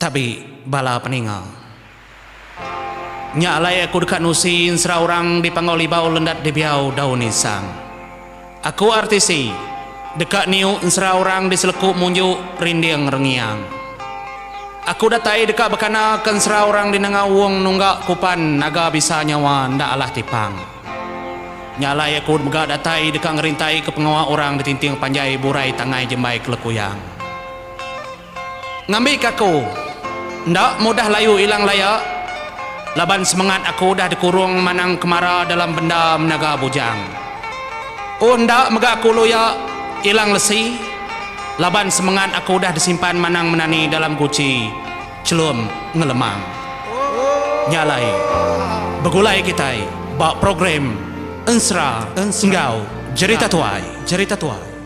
Tabi bala peninga. Nya alai aku deka nusi ensera orang di Panggau Libau Lendat Dibiau Daun Isang. Aku RTC deka niu ensera orang di Seleku Munju Rinding Rengiang. Aku datai deka bekana ke ensera orang di Nanga Wong Nungga Kupan Naga Bisa Nyawa Enda Alah Tipang. Nya alai aku mega datai deka ngerintai ke pengawa orang di Tinting Panjai Burai Tangai Jembai Kelekuyang. Ngambika aku enda mudah layu ilang laya laban semengat aku udah dikurung manang kemara dalam benda menaga bujang. Oh enda mega aku luya ilang lesi laban semengat aku udah disimpan manang menani dalam guchi chelum ngelemang. Nya alai begulai kitai ba program Ensera enggau Jerita Tuai. Jerita Tuai.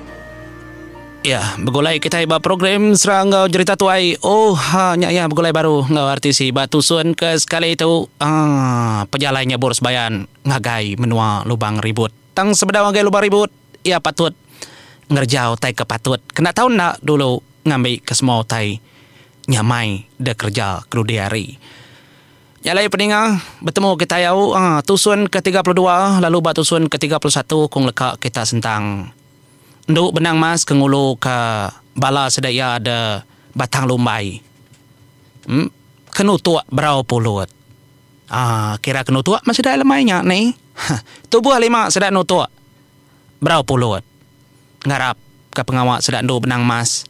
Ya, begulai kitai ba program Sera enggau Jerita Tuai. Oh, ha nya iya begulai baru enggau RTC ba tusun ke sekali tu. Aaa pejalai nyebur sebayan ngagai menua Lubang Ribut. Tang sebedau ngagai Lubang Ribut, iya patut ngereja utai ke patut. Kena tau enda dulu ngambi ke semua utai nyamai deh kereja keludi hari. Nya alai peninga betemu kitai au tusun ke 32 lalu ba tusun ke 31 ku ngeleka kita sentang. Endu Benang Mas ke ngulu ka bala sida iya de Batang Lumbai ke nutuk berau pulut. Aa kira ke nutuk meh sida lemai nya nih. Tubuh lima sida nutuk berau pulut. Ngarap ka pengawa sida Endu Benang Mas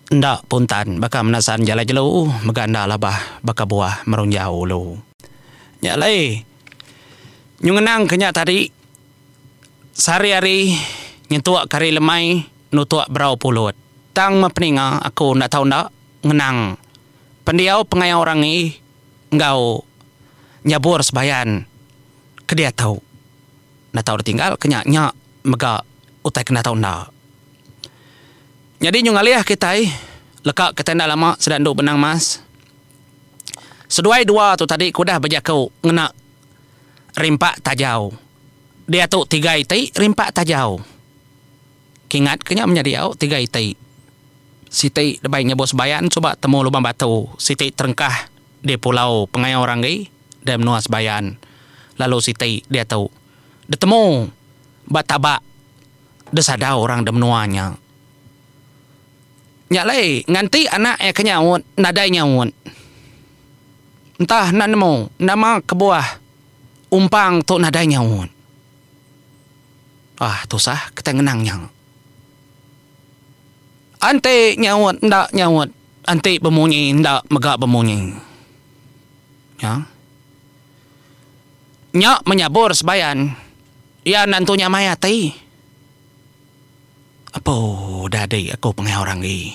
enda puntan baka menasan jalai jelu mega enda labah baka buah merunjau ulu. Nya alai nyu ngenang ke nya tadi. Sehari-hari nyentuk ke hari lemai nutuk berau pulut. Tang meh peninga aku enda tau enda ngenang pendiau pengayau rangi enggau nyabur sebayan ke diatu. Enda tau ditinggal ke nya nya mega utai ke enda tau enda. Nyadi nyu ngalih kitai leka kitai enda lama sida endu benang mas. Seduai dua tu tadi ke udah bejaku ngena rimpak tajau. Diatu tiga iti rimpak tajau. Kingat ke nya menyadi au tiga iti. Siti debai nyebut sebayan suba temu lubang batu, siti terengkah di pulau Pengayau Ranggi dai menua Sebayan lalu siti diatu ditemu ba tabak desadau orang da menua nya. Nya alai nganti anak iya ke nyaut nadai nyaut. Entah enda nemu nama kebuah umpang tu nadai nyaut. Ah tusah kitai ngenang nya. Enti nyaut enda nyaut, enti bemunyi enda mega bemunyi. Nya. Nya menyabur sebayan iya enda entu nyamai ati. Apo dadi aku pengayau ranggi.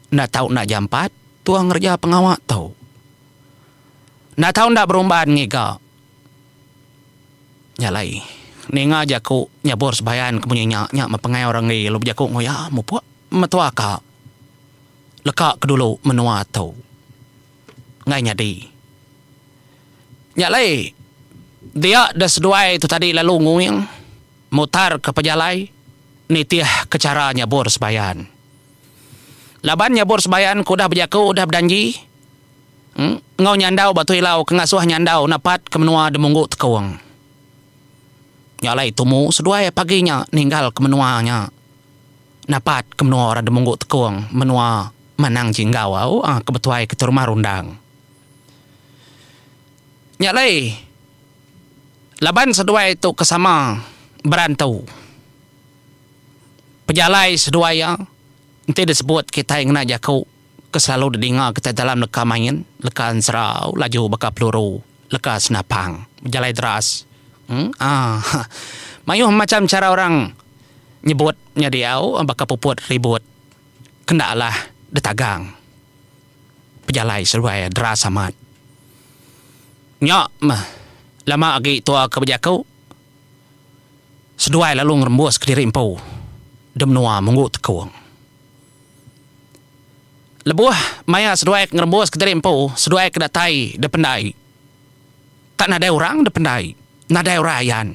Enda tau enda jampat tua ngereja pengawa tu. Enda tau enda berumban ngiga. Nya alai ninga jaku nyabur sebayan ke munyi nya, nya meh pengayau ranggi lalu bejaku enggau iya mupuk metua ka leka ke dulu menua tu. Enggai nyadi. Nya alai dia deh seduai tu tadi lalu nguing. Mutar ke pejalai nitih ke chara nyabur sebayan. Laban nyabur sebayan ke udah bejaku udah bedanji enggau nyandau ba Tuilau ke ngasuh nyandau napat ke menua Demunggu Tekung. Nya alai tumu seduai pagi nya ninggal ke menua nya napat ke menua orang Demunggu Tekung menua Manang Jinggau au ke betuai ke Rumah Rundang. Nya alai Laban seduai tu ke sama berantu. Pejalai seduai iya enti disebut kitai ngena jaku ke selalu didinga kitai dalam leka main, leka ensera laju baka peluru, leka senapang, bejalai deras. Aaa mayuh macham chara orang nyebut nya diau baka puput ribut kenda alah ditagang. Pejalai seduai iya deras amat. Nya meh lama agi tua ke bejaku seduai lalu ngerembus kediri empu de menua Munggu Tekung. Lebuh maya seduai ke ngerembus kediri empu seduai ke datai de pendai tak nadai orang de pendai nadai orang ayan.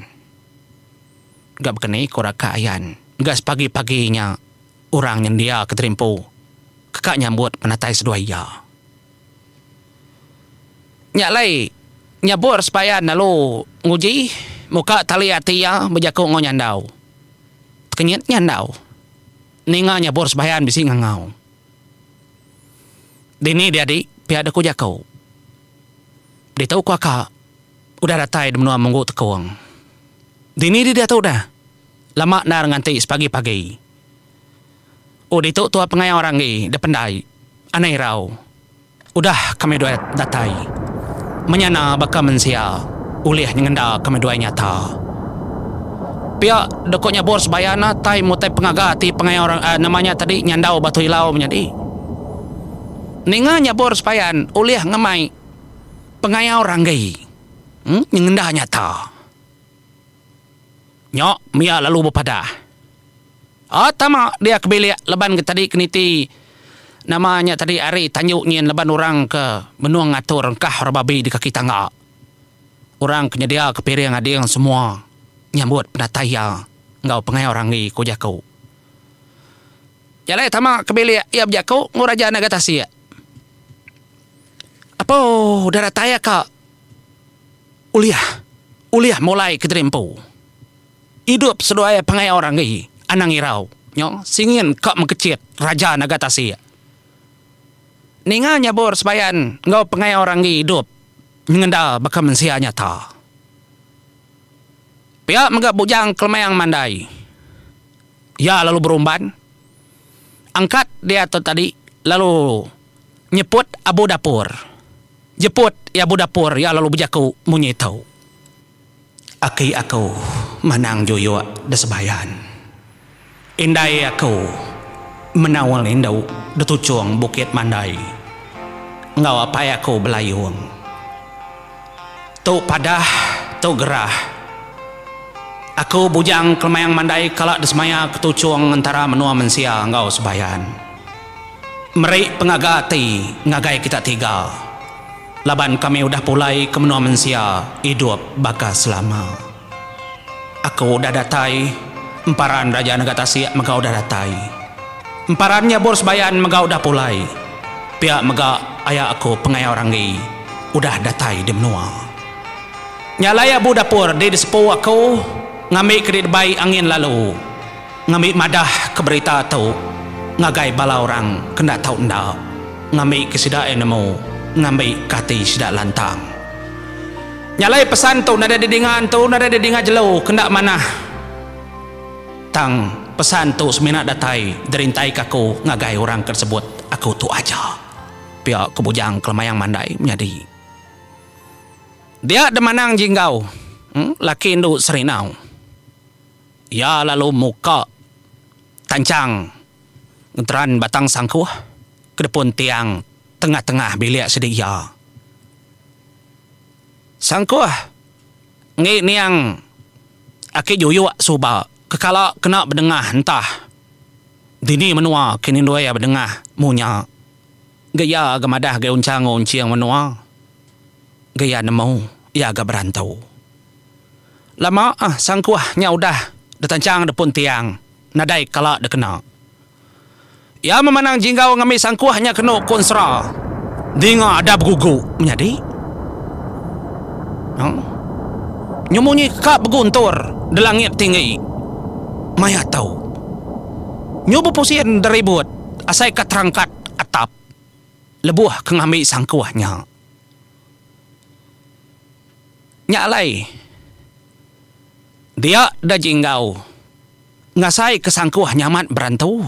Ga bekeni ku raka ayan ga sepagi-pagi nya orang nyendia kediri empu. ka nyambut penatai seduai iya. Nya alai nyabur sepayan lalu nguji muka tali ati iya bejaku enggau Nyandau. Tekenyit Nyandau ninga nyabur sebayan bisi ngangau. Dini diadi pia deh ku jaku. Ditu ku aka udah datai di menua Munggu Tekong. Dini di diatu dah. Lama endar nganti sepagi-pagi. Oh ditu tua pengayau Ranggi da pendai anai irau. Udah kami duai datai. Menyana baka mensia ulih nyengenda kami duai nyata. Pia deka nyabur sebayan tai mutai pengaga ati pengayau nama nya tadi nyandau Batu Ilau menyadi. Ninga nyabur sebayan ulih ngemai pengayau Ranggi nyengenda nyata. Nya mia lalu bepadah. Ah tama dia ke bilik laban ke tadi ke niti nama nya tadi ari tanju nyin laban orang ke benung ngatur engkah orang babi di kaki tangga. Orang ke nyedia ke piring ading semua nyambut penatai iya enggau pengayau ranggi ku jaku. Jalai tama ke bilik iya bejaku enggau raja naga tasik. Apo udah datai aka ulih ulih mulai kediri empu. Idup seduai pengayau ranggi anang irau nyo singin ka mekechit raja naga tasik. Ninga nyabur sebayan enggau pengayau ranggi idup nyengenda baka mensia nyata. Pia mega bujang kelemayang mandai. Iya lalu berumban angkat dia tu tadi lalu nyeput abu dapur. Jeput iya abu dapur iya lalu bejaku munyi tu. Aki aku manang juyuk da sebayan. Indai aku menaul indu da tuchung Bukit Mandai enggau apai aku Belayung. Tu padah, tu gerah. Aku bujang kelemayang mandai kala disemaya ke tuchung entara menua mensia enggau sebayan. Meri pengaga ati ngagai kita tiga. Laban kami udah pulai ke menua mensia idup baka selama. Aku udah datai, emparan Raja Nega Tasik mega udah datai. Emparan Nyabur Sebayan mega udah pulai. Pia mega aya aku Pengayau Ranggi udah datai di menua. Nya alai abu dapur di disepu aku ngambi ke didebai angin lalu. Ngambi madah ke berita tu ngagai bala orang ke enda tau enda, ngambi ke sida iya nemu, ngambi ke ati sida lantang. Nya alai pesan tu nadai didinga antu, nadai didinga jelu ke enda manah. Tang pesan tu semina datai dirintaika aku ngagai orang ke disebut aku tu aja, pia ku Bujang Kelemayang Mandai menyadi. Dia Demanang Jinggau, laki indu Serinau. Iya lalu muka tanchang ngeteran batang sangkuh ke depun tiang tengah-tengah bilik sidi iya. Sangkuh enggi niang aki juyuk suba ke kala kena bedengah entah dini menua ke nindui iya bedengah munya ga iya ga madah ga unchang enggau unching menua ga iya nemu iya ga berantu. Lama ah sangkuh nya udah ditanchang depun tiang nadai kala dikena. Iya memanang jinggau ngambi sangkuh nya kenu ku ensera. Dinga ada begugu menyadi. Huh? Nyu munyi ka beguntur di langit tinggi. Maya tu. Nyu bepusin deribut asai ka terangkat atap lebuh ke ngambi sangkuh nya. Nya alai, dia da Jinggau ngasai ke sangkuh nyamat berantu.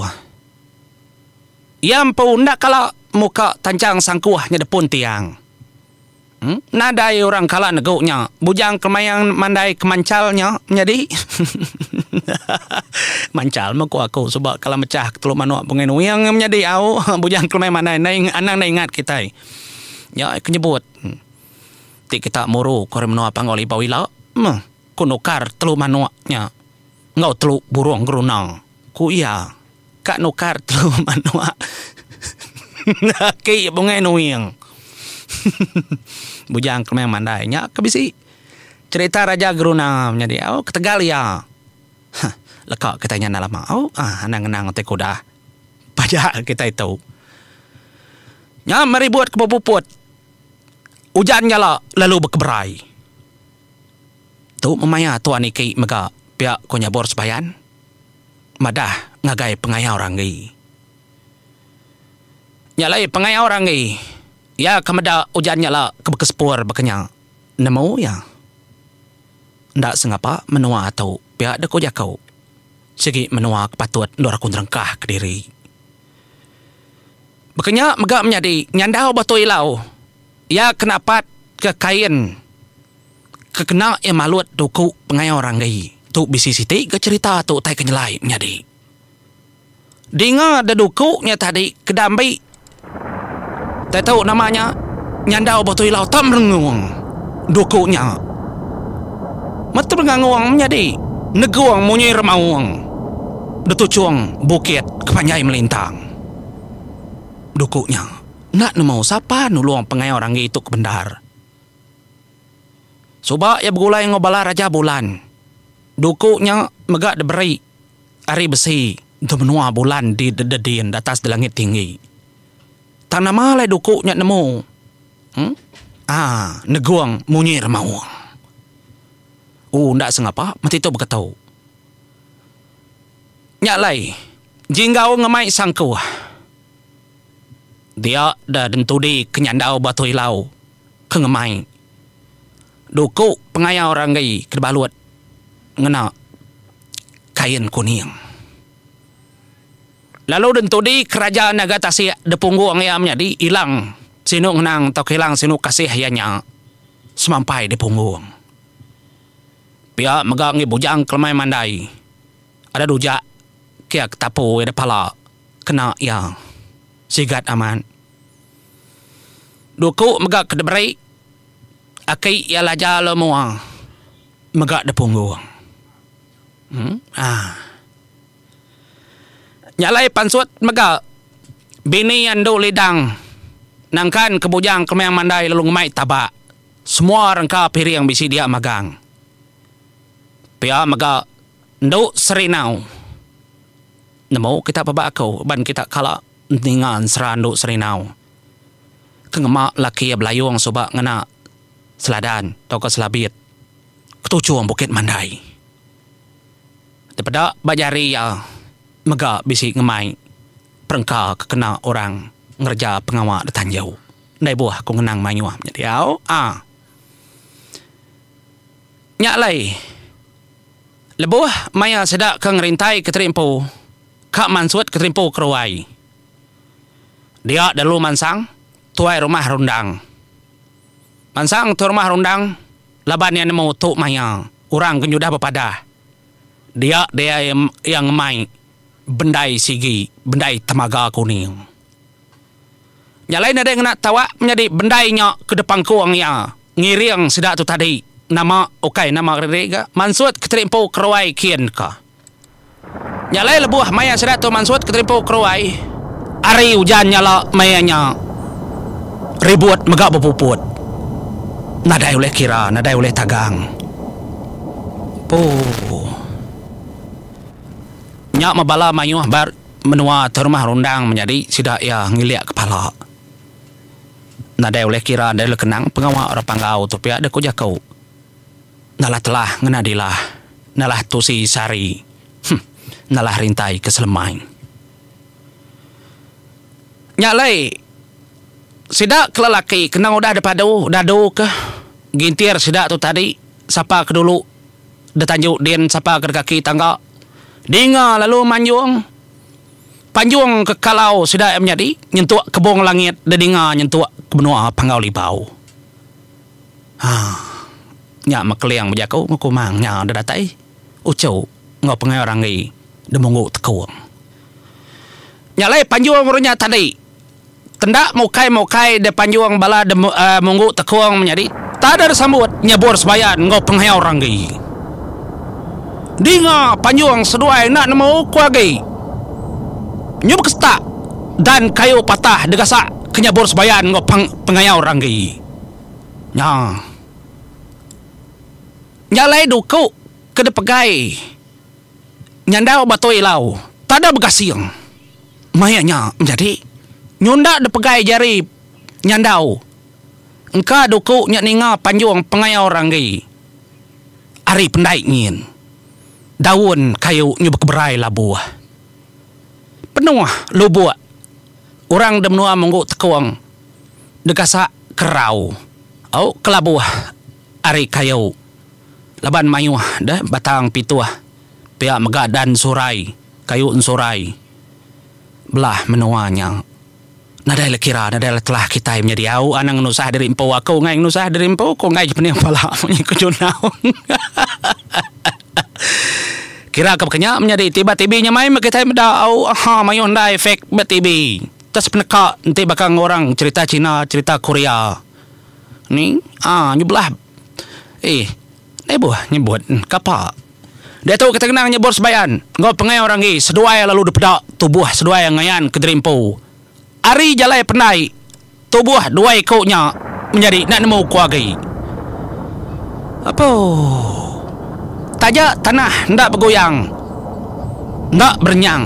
Iya empu enda kala muka tanchang sangkuh nyedepun tiang. Nadai orang kala negu nya, bujang kemayang mandai ke manchal nya menyadi. Manchal meh ku aku suba kala mechah ke telu manuk bungai nuing menyadi au bujang kemayang mandai anang enda ingat kitai. Nya ke nyebut. Ti kita muru ku ari menua Panggau Libau ila meh ku nukar telu manuk nya enggau telu burung geruna, ku iya. Ka nukar telu manuk aki Bungai Nuing. Bujang Kemang Mandai nya ke bisi cherita Raja Geruna menyadi au ketegal iya. Heh leka kitai nya enda lama au anang ngenang utai ke udah pajak kitai tu. Nya meh ribut ke bepuput ujan nyala lalu bekeberai. Tu meh maya tuan iki mega pia ko Nyabur Sebayan madah ngagai pengayau Ranggi. Nya alai pengayau Ranggi iya ke meda ujan nyala ke bekesepur baka nya nemu iya. Enda sengapa menua tu pia deh ko jaku. Sigi menua ke patut endur aku nerengkah kediri. Baka nya mega menyadi nyandau batu ilau iya ke napat ke kain ke kena iya malut duku pengayau ranggi. Tu bisi siti ga cherita tu utai ke nyelai menyadi. Dinga da duku nya tadi ke dambi tai tu nama nya nyandau batu ilau tak merengung duku nya. Metu bengangung menyadi negung munyi remaung detuchung bukit ke panjai melintang. Duku nya enda nemu sapa nulung pengayau ranggi tu ke bendar. Suba iya begulai enggau bala Raja Bulan. Duku nya mega diberi ari besi entu menua bulan di dedin datas di langit tinggi. Tang nama alai duku nya nemu aaa negung munyi remaung. Ooh enda sengapa meti tu beketu. Nya alai Jinggau ngemai sangkuh. Dia da dentudi ke nyandau Batu Ilau ke ngemai duku pengayau ranggi ke dibalut ngena kain kuning. Lalu dentudi ke raja naga tasik dipunggung iya menyadi ilang sinu ngenang tauka ilang sinu kasih iya nya semampai dipunggung. Pia mega enggi bujang kelemai mandai ada dujak ke iya ketapu iya dipala kena iya sigat amat. Duku mega ke diberi aki iya Laja Lo Mua mega dipunggung. Haa. Nya alai pansut mega bini iya Endu Lidang nangkan ke Bujang Kemang Mandai lalu ngemai tabak semua rengka piring bisi dia magang. Pia mega Endu Serinau nemu kita peba aku ban kita kala ninga ensera Endu Serinau. Ke ngema laki iya belayung suba ngena seladan tauka selabit ketuchung Bukit Mandai. Tepeda ba jari iya mega bisi ngemai perengka ke kena orang ngereja pengawa da tanju. Ndai buah ku ngenang mayuh menyadi au a. Nya alai lebuh maya sida ke ngerintai ke terimpu ka mansut ke terimpu ke ruai. Dia dulu mansang tuai rumah rundang. Mansang tuai rumah rundang laban iya nemu tu maya orang ke nyudah bepadah. Dia dia iya ngemai bendai sigi bendai temaga kuning. Nya alai nadai ngena tawak menyadi bendai nya ke depangkung iya ngiring sida tu tadi nama ukai nama diri ga mansut ke terimpu keruai kin ka. Nya alai lebuh maya sida tu mansut ke terimpu keruai, ari ujan nyala maya nya ribut mega bepuput. Nadai ulih kira, nadai ulih tagang. Pooh. Nya meh bala mayuh ba menua tu rumah rundang menyadi sida iya ngilik kepala. Nadai ulih kira nadai ulih kenang pengawa orang Panggau tu pia deh ku jaku. Nalah telah ngena dilah, nalah tusi sehari, huh, nalah rintai ke selemai. Nya alai, sida ke lelaki kena udah dipadu dadu ke gintir sida tu tadi, sapa ke dulu ditanju din sapa ke dikaki tangga, dinga lalu manjung, panjung ke kalau sida iya menyadi nyentuk kebung langit didinga nyentuk ke menua Panggau Libau. Haa. Nya meh Keling bejaku enggau Kumang nya deh datai uchu enggau pengayau ranggi deh munggu tekung. Nya alai panjung orang nya tadi tenda mukai-mukai deh panjung bala deh munggu tekung menyadi tada deh sambut nyebur sebayan enggau pengayau ranggi. Dinga panjung seduai enda nemu ku agi. Nyu bekesetak dan kayu patah degasak ke nyebur sebayan enggau pengayau ranggi. Nya. Nya alai duku ke dipegai nyandau batu ilau tada begasing. Maya nya menjadi nyunda dipegai jari. Nyandau. Engka duku nya ninga panjung pengayau Ranggi. Ari pendai nyin. Daun kayu nyu bekeberai labuh. Penuh lubuk orang da menua munggu tekung degasak kerau au kelabuh ari kayu laban mayuh deh batang pituh pia mega dan surai kayu ensurai belah menua nya. Nadai le kira nadai le telah kitai menyadi au anang ngenusah diri empu aku enggai ngenusah diri empu ku enggai pening pala munyi ku Junau. Kira ke baka nya menyadi ti ba TV nya mai meh kitai meda au aha mayuh endai efek ba TV. Tes peneka enti baka enggau orang cherita China cherita Korea ni aa nyebelah eh lebuh nyebut kapa. Diatu kitai ngenang nyebut sebayan enggau pengayau ranggi seduai lalu dipeda tubuh seduai ngayan kediri empu. Ari jalai pendai tubuh dua iku nya menyadi enda nemu ku agi. Apuh. Taja tanah enda beguyang enda berenyang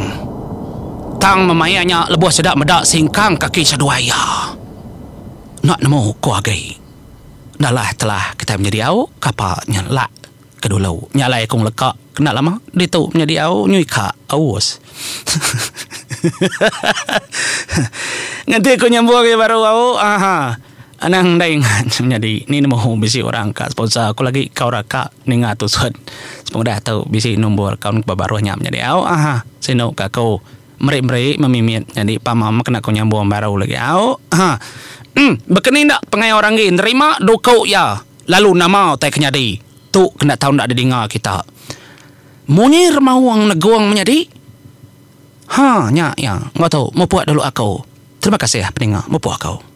tang memaya nya lebuh sida meda singkang kaki seduai iya enda nemu ku agi. Enda lah telah kitai menyadi au kapa nya lak. Ke dulu. Nya alai aku ngeleka kena lama ditu menyadi au nyui ka aus. Nganti aku nyambung iya baru au aha. Anang enda ingat menyadi ni nemu bisi orang ka sponsor aku lagi ka orang ka ninga tusut sepengudah tu bisi nombor akaun ba baruh nya menyadi au aha. Sinu ka aku meri meri memimit nyadi pama meh kena ku nyambung baru lagi au aha. Em baka ni enda pengayau orang agi nerima duku iya. Lalu nama utai ke nyadi tu kena tau enda didinga kita. Munyi remaung negung menyadi. Ha nya iya enggau tu mupuk dulu aku. Terima kasih peninga mupuk aku.